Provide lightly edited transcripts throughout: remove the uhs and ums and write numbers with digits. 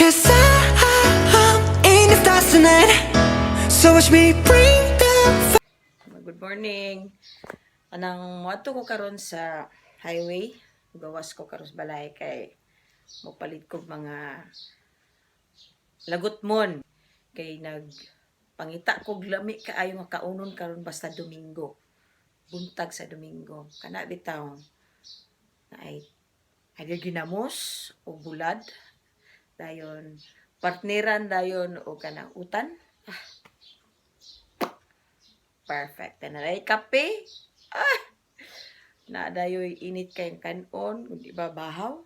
'Cause I'm in the stars tonight. So watch me bring the Good morning. Anang moadto ko karon sa highway. Gawas ko karon sa balay kay mopalit ko mga lagutmon kay nag pangita kog lami kaayo nga kaunon karon basta Domingo. Buntag sa Domingo. Kana bitaw na ay ay ginamos o bulad dayon partneran dayon o kanang utan. Ah, perfect. Na ay kape. Ah! Na dayoy init kayong kanon, kundi ba bahaw.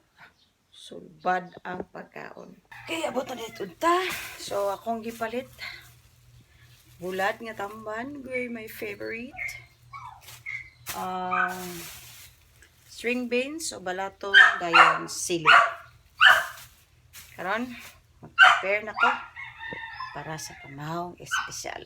Sulbad ang pagkaon. Okay, abot na dito ta. So, akong gipalit. Bulad nga tamban, guy my favorite. String beans o balatong dayon sili. Karon, mag-prepare na ko para sa pamahong espesyal.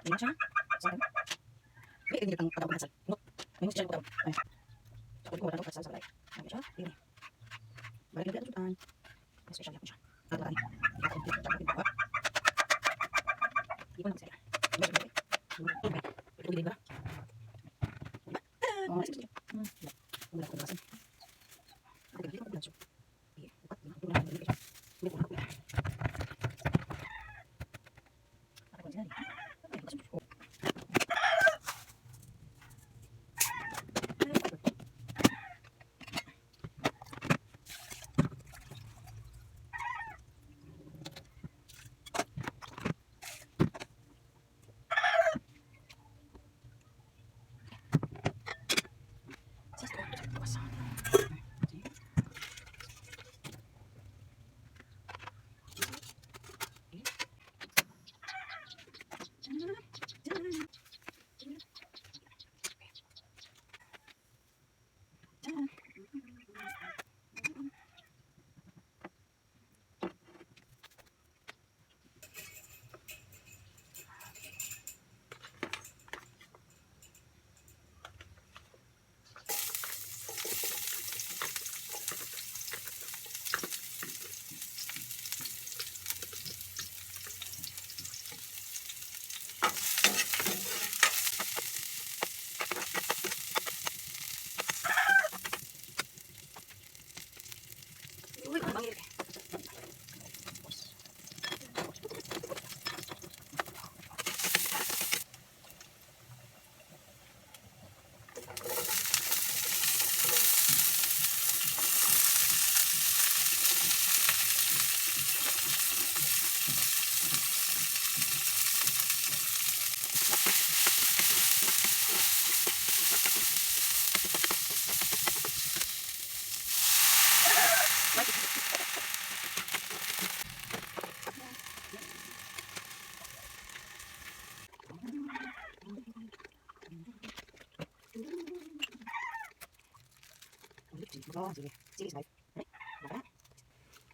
Ayun siya. Ay, hindi ang pagkakabang sa. No. Ayun siya ko. Ay. Sa ko wala sa balay. Ayun siya. Dili. Balik na dito. Special ako siya. Ano ba? Di ko lang siya. Uy, bangil.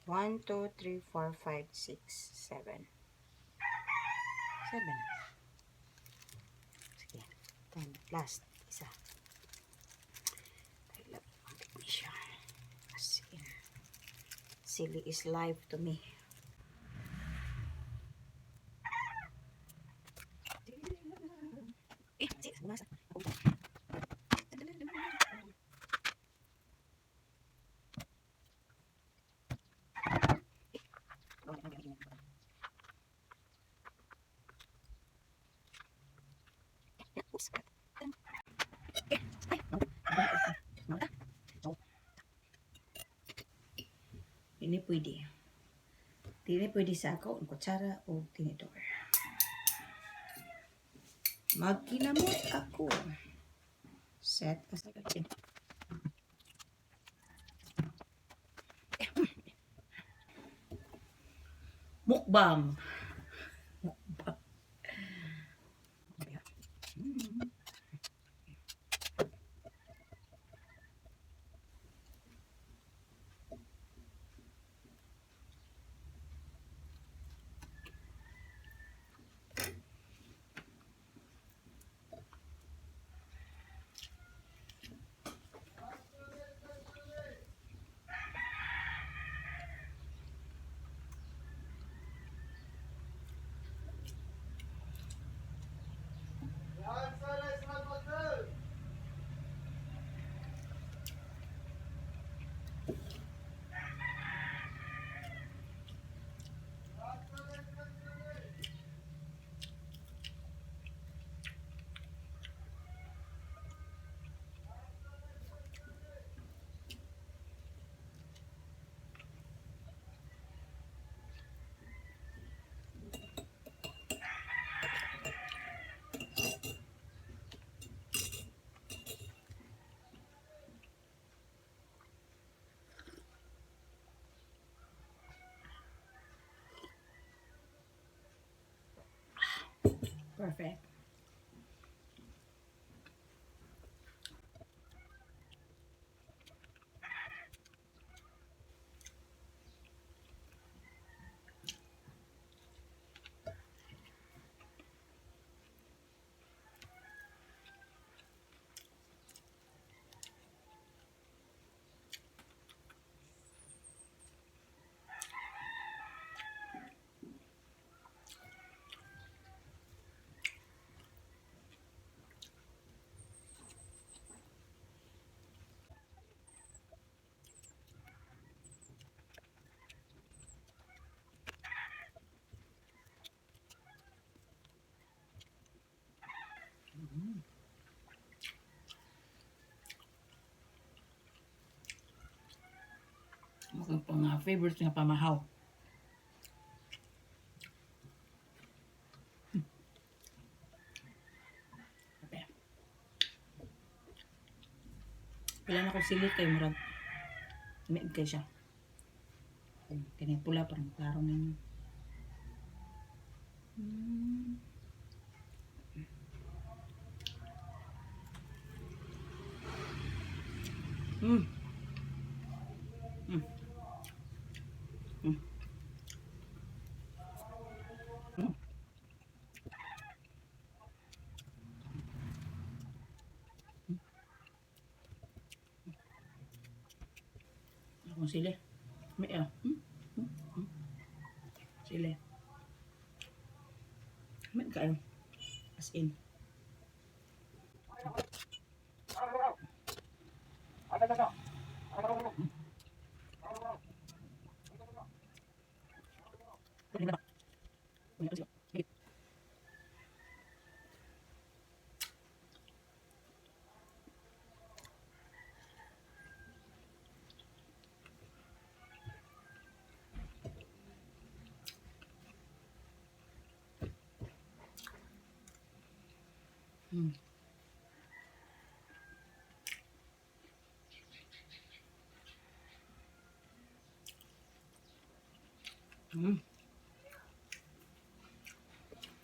One, two, three, four, five, six, seven. Seven. Sige. 10. Last. Isa. I love ni siya. As in, sili is life to me. Eh, sige, bumasa. Oops. Ay, no. No. Dili pwede. Dili pwede sa ako ang kutsara o tinidor. Magkinamot ako. Set aside. Mukbang. Mukbang. Perfect. Mukhang pang favorite nga pamahaw. Kape. Wala na ko sili kay murag miig kay siya. Kani pula parang klaro ninyo. Akong sili. May ah. Sili. May kayo. As in.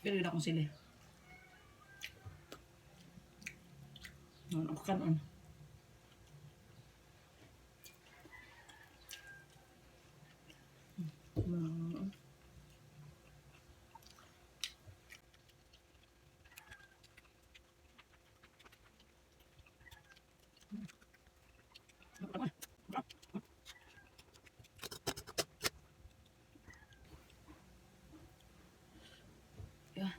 Pero yun akong sili. Noon ako kanon. Yeah.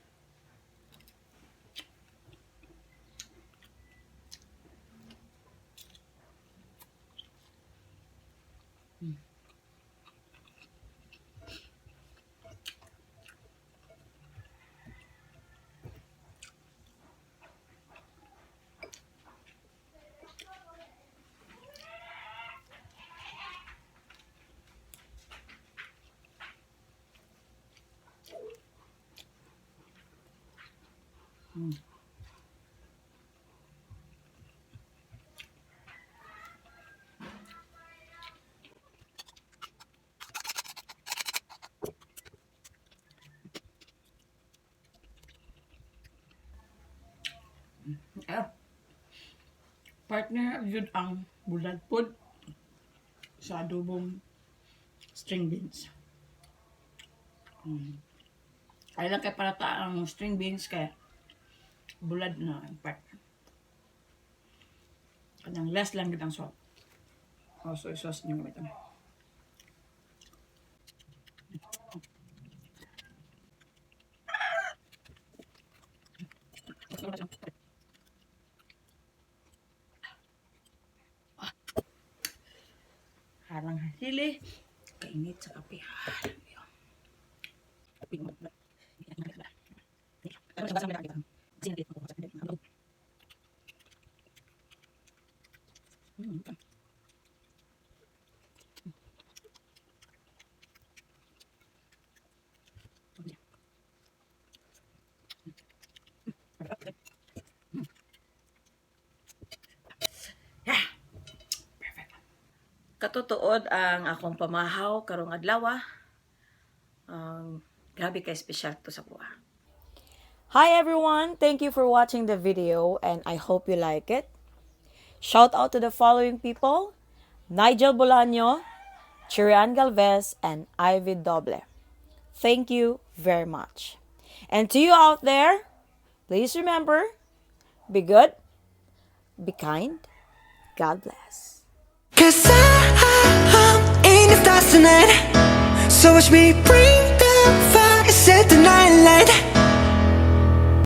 Partner yun ang bulad pod sa adobong string beans. Ay lang kay parata ang string beans kaya bulad na ang partner. Kanang less lang gid ang salt. O soy sauce niyo gamiton. Harang sili. Kainit sa kape. Harang yun. Yeah. Perfect. Katutuod ang akong pamahaw karong adlaw. Grabe kay special to sa kuha. Hi everyone! Thank you for watching the video and I hope you like it. Shout out to the following people: Nigel Bolaño, Chirian Galvez, and Ivy Doble. Thank you very much. And to you out there, please remember, be good, be kind, God bless. 'Cause I'm in the stars tonight. So watch me bring the fire, set the night light.